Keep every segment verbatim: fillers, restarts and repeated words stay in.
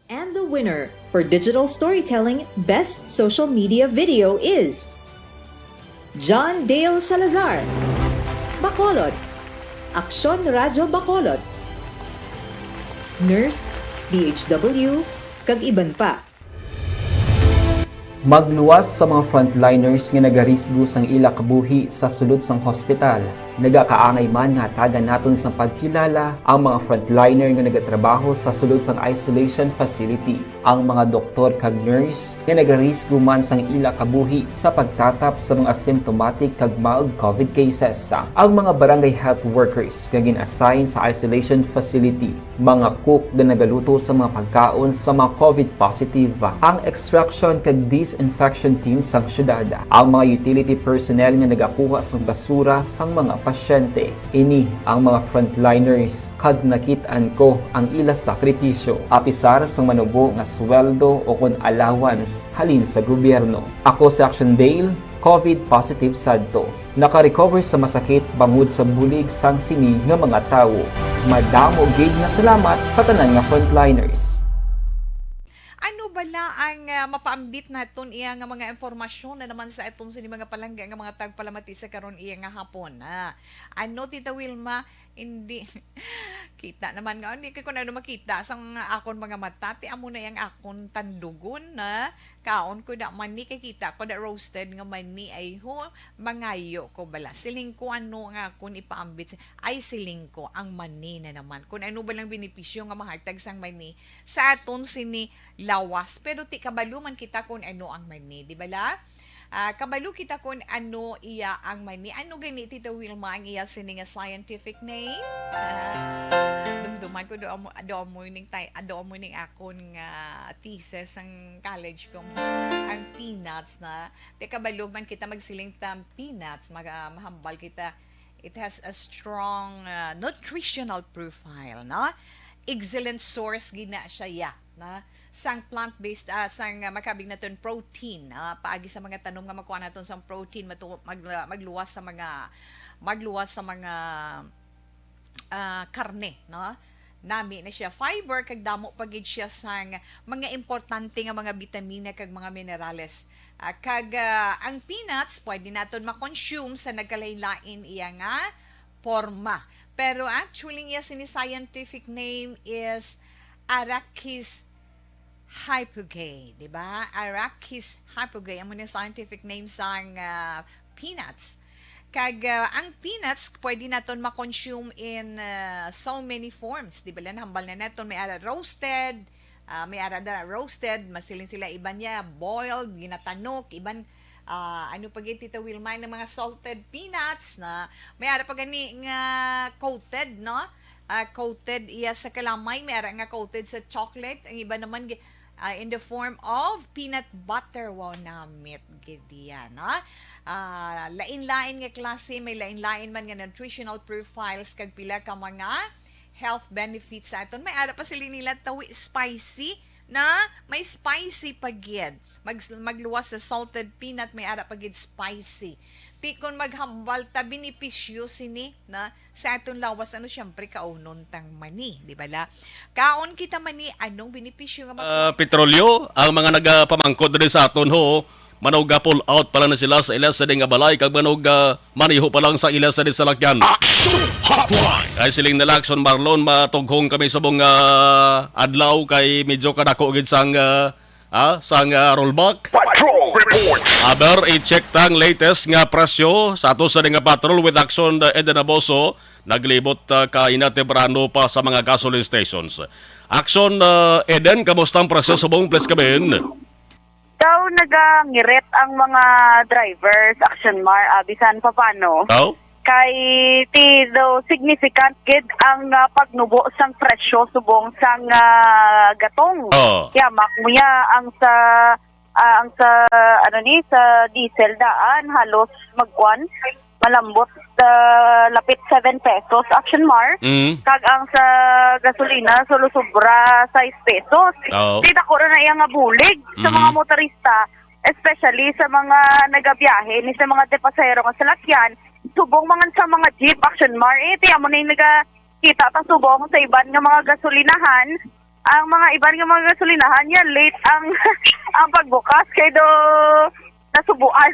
And the winner for digital storytelling best social media video is John Dale Salazar, Bacolod, Aksyon Radyo Bacolod, Nurse, D H W, kag iban pa. Magluwas sa mga frontliners nga nagarisgo sang ila kabuhi sa sulod sang hospital. Nagakaangay man nga hatagan naton sang pagkilala ang mga frontliner nga nagatrabaho sa sulod sang isolation facility, ang mga doktor kag nurse nga nagarisgo man sang ila kabuhi sa pagtatap sa mga symptomatic kag mild covid cases, ang mga barangay health workers nga gin-assign sa isolation facility, mga cook nga nagaluto sa mga pagkaon sa mga covid positive, ang extraction kag disinfection team sang syudad, ang mga utility personnel nga nagakuha sang basura sang mga pasyente. Ini ang mga frontliners, kag nakit-an ko ang ila sakripisyo. Apisar sang manubo nga sweldo o kon allowance halin sa gobyerno. Ako si Action Dale, covid positive sadto. Naka-recover sa masakit bangod sa bulig sang sini nga mga tawo. Madamo gid nga salamat sa tanan nga frontliners. Ano bala ang ah, mapaambit naton iya nga mga impormasyon na naman sa aton sini mga palangga nga mga tagpalamati sa karon iya nga hapon? Ah, ano, Tita Wilma? Hindi. Kita naman nga, hindi ko na ano makita sa mga akon mga mata. Ti amo na yang akon tandugon na kaon ko da mani, kay kita ko da roasted nga mani. Ay ho, mangayo ko bala. Siling ko ano nga akon ipaambit. Ay, siling ko, ang mani na naman. Kung ano ba lang benepisyo nga mahatag sang mani sa aton sini lawas. Pero ti kabalo man kita kung ano ang mani, di bala? Ah, kabalo kita kung ano iya ang mani. Ano gani, Tita Wilma, ang iya sini nga scientific name? Ah, dumduman ko, do amo, do amo ning tay, do amo ning akon nga thesis sang college ko. Ang peanuts na. Ti kabalo man kita magsiling ta peanuts, mag, ah, mahambal kita. It has a strong ah, nutritional profile, no? Excellent source gina siya, ya, na sang plant-based, ah, sang ah, makabig naton protein, ah, paagi sa mga tanom nga makuha naton sang protein, matu- mag, magluwas sa mga magluwas sa mga ah, karne, no? Nami na siya fiber, kag damo pa gid siya sang mga importante nga mga bitamina kag mga minerales. Ah, kag ah, ang peanuts pwede naton ma-consume sa nagkalain-lain iya nga porma. Pero actually, iya sini scientific name is Arachis hypogae, di ba? Arachis hypogae, amo ni scientific name sang ah, peanuts. Kag ah, ang peanuts pwede naton ma-consume in ah, so many forms, di ba? Nahambal na naton, may ara roasted, ah, may ara da roasted, masiling sila, iban niya boiled, ginatanok, iban ah, ano pa gid, Tita Wilma, ng mga salted peanuts na may ara pa gani nga coated, no? Ah, coated iya sa kalamay, may ara nga coated sa chocolate, ang iba naman gi- ah, in the form of peanut butter. Wow, namit gid iya, no? Ah, lain-lain nga klase, may lain-lain man nga nutritional profiles kag pila ka mga health benefits sa aton. May ara pa sila nila tawi spicy, na may spicy pa gid. Mag, magluwas sa salted peanut, may ara pa gid spicy. Ti kon maghambal ta, benepisyo sini na sa aton lawas, ano, siyempre, kaunon tang mani, di ba la? Kaon kita mani, anong benepisyo nga Ah, petrolyo, ang mga nagapamangkot diri sa aton, ho, manog pull out pa lang na sila sa ila sa nga balay, kag manog ah, maniho pa lang sa ila sa salakyan. Action Hotline. Ay siling nila, Action Marlon, matughong kami subong nga adlaw kay medyo kadako gid sang ah, ah, sang ah, rollback. Patrol Report. Aber, i-check tang latest nga presyo sa ato sa nga patrol with Action uh, Eden Aboso. Naglibot uh, ka ina temprano pa sa mga gasoline stations. Action uh, Eden, kamusta ang presyo subong, please, kabin? Daw nagangirit ang mga drivers, Action Mar, ah, bisan papano. Daw? Kay ti daw significant gid ang ah, pagnubo sang presyo subong sang ah, gatong. Oh. Yamak mo ya ang sa ah, ang sa ano ni sa diesel daan halos magkuan malambot ah, lapit seven pesos, Action Mar. Mm. Kag ang sa gasolina sulusubra sais pesos. Oo. Kita ko ra na iya nga bulig sa Mhm. mga motorista, especially sa mga nagabiyahe ni sa mga de pasahero nga salakyan, subong man sa mga jeep, Action Mar. Eh, ti amo na yung nagakita ta subong sa iban nga mga gasolinahan. ang mga iban nga mga gasolinahan niya, late ang ang pagbukas kay do nasubuan.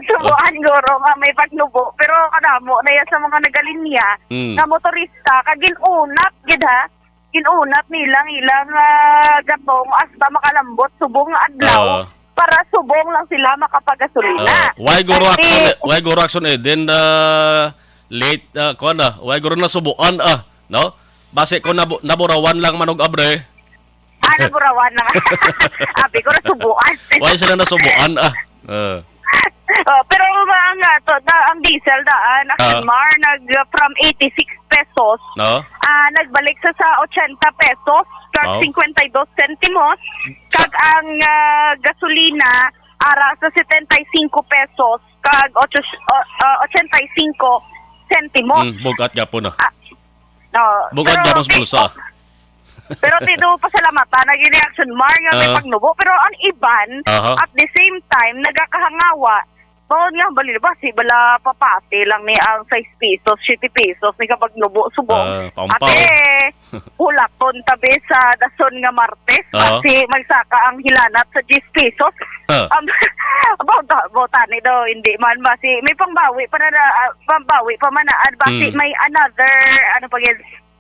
Subuan guro nga may pagnubo, pero kadamo na iya sa mga nagalinya Mm. nga motorista kag ginunat gid ha. Ginunat nilang ilang ah, gatong hasta makalambot subong nga adlaw Ah. para subong lang sila makapagasolina. Ah, why guro Kasi Action, why guro Action Eden ah, late ah, kuan ah, why guro nasubuan ah, no? Basi ko nabu- naburawan lang manog abre. Ah, naburawan na nga. Abi ko, nasubuan. Why sila nasubuan? Ah. Ah. Oh, pero mga nga to, da, ang diesel daan, Ah. Mar, nag uh, from eighty-six pesos, No? ah, nagbalik sa sa ochenta pesos, kag Wow. cincuenta y dos centimos, kag ang ah, gasolina ara sa setenta y cinco pesos, kag ocho, o- ah, ochenta y cinco centimos. Mm, bugat gapon na. Ah, no, Bugat pero gapon sa di- bulsa. Pero dito, pasalamatan na gini Action Mar nga may Ah. pagnubo. Pero ang iban, Aha. at the same time, nagakahangawa. Mao nga, bali, basi bala papati lang ni ang five pesos, fifty pesos, ni kapag nubo subong. Ah, pampaw. Ate, hulaton tabi sa dason nga Martes, Ah. basi magsaka ang hilanat sa diyes pesos. Ah. Um, about, about tani daw, hindi man, basi may pangbawi pa na, na ah, pangbawi pa man na, ah, basi Mm. may another, ano pa yun,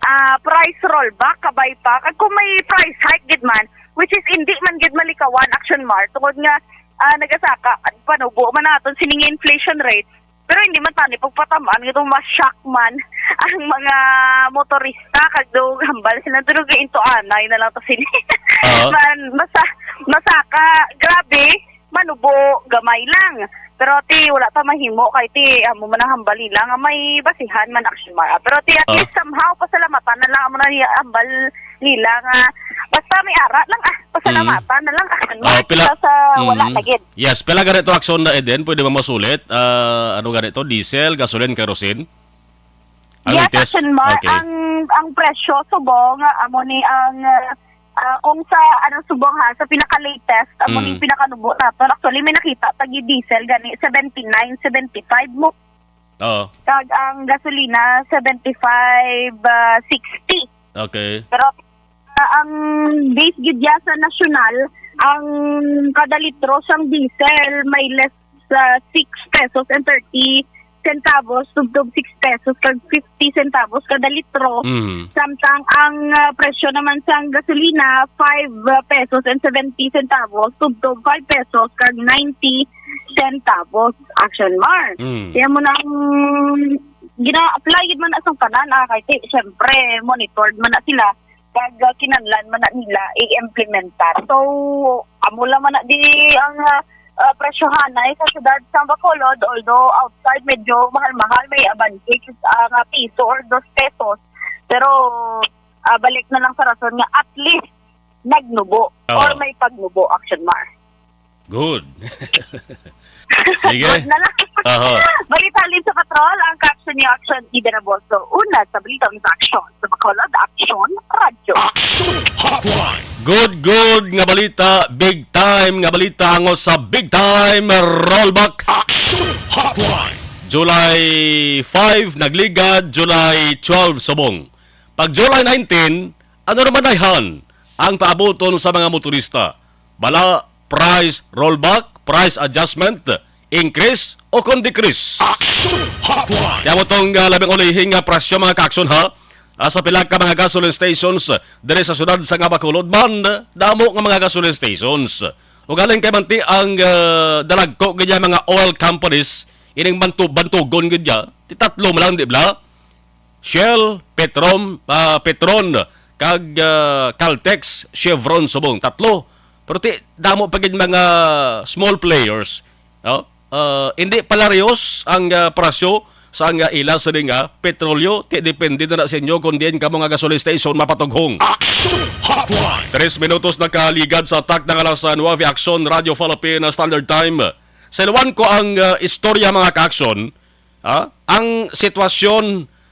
ah, price rollback, kabay pa. Kag kung may price hike gid man, which is hindi man gid malikawan, Action Mar, tungod nga ah, nagasaka, panubo man naton sining inflation rate, pero hindi man tani pagpatamaan nga itong ma-shock man ang mga motorista, kag do hambal sila, "Duro, gainto anay na lang to sini." Oo. Man, masa, masaka, grabe, manubo, gamay lang. Pero ti, wala ta mahimo kay ti, amo man ang hambal nila nga may basihan man, Action Mar. Pero ti, at Ah. least somehow, pasalamatan na lang amo na ni hambal nila nga basta may ara lang, ah, pasalamatan Mm. na lang, Action Mar. Ah, pila, Sa, sa wala mm. na gid. Yes, pila ganito, Action na, Eden? Pwede ba masulit? Ah, ano ganito? Diesel, gasoline, kerosene? Ang Yes, latest? Action Mar. Okay. Ang, ang presyo subong, amo ni ang, ah, kung sa, ano, subong ha, sa pinaka-latest, amo ni Mm. pinakanubo nato. Actually, may nakita tagi diesel gani seventy-nine seventy-five mo. Oo. Kag ang gasolina, seventy-five sixty. Okay. Pero ah, ang base gid ya sa nasyonal, ang kada litro sang diesel may less sa six pesos and thirty centavos tubtob six pesos kag fifty centavos kada litro. Mm. Samtang ang ah, presyo naman sang gasolina, five pesos and seventy centavos tubtob five pesos kag ninety centavos, Action Mar. Mm. Kaya mo nang gina-apply gid man na sang tanan, ah, kay ti, syempre, monitored man na sila, kag, ah, kinahanglan man na nila i-implementar. So, amo lang man na di ang, ah, ah, presyohanay sa siyudad sa Bacolod, although outside medyo mahal-mahal, may abanse ang, ah, piso or dos pesos. Pero, ah, balik na lang sa rason nga at least nagnubo Oo. or may pagnubo, Action Mar. Good. Sige. Good na lang. Aha. Balita halin sa patrol, ang Ka-Action ni Action Ida Naboso. Una sa balita sa Action. Sa Bacolod, Action, Radyo. Action Hotline. Good, good nga balita, big time nga balita, hango sa big time rollback. Action Hotline. July five, nagligad, July twelve, subong. Pag July nineteen, ano naman ay han ang paabuton sa mga motorista? Bala, price rollback, price adjustment, increase o kon decrease? Action Hotline! Kaya mo tong ah, labing ulihing nga presyo, mga ka-action, ha? Ah, sa pila ka mga gasoline stations, ah, diri sa siyudad sa nga Bacolod man, damo nga mga gasoline stations. Ugaling kay manti ang ah, dalagko gid ya mga oil companies, ining bantu bantugon gid ya, ti tatlo man lang, di bala? Shell, Petrom, ah, Petron, kag ah, Caltex, Chevron, subong tatlo. Pero ti damo pa gid mga small players, no? Ah, hindi palariyos ang ah, presyo sa ang ah, ila sa nga petrolyo. Ti depende na, na sa inyo kung diin kamo nga gasoline station mapatughong. Action Hotline. Tres minutos nakaligad sa takna nga alas nuebe, Action Radio Philippine Standard Time. Sa iluwan ko ang ah, istorya, mga ka-action, ah, ang sitwasyon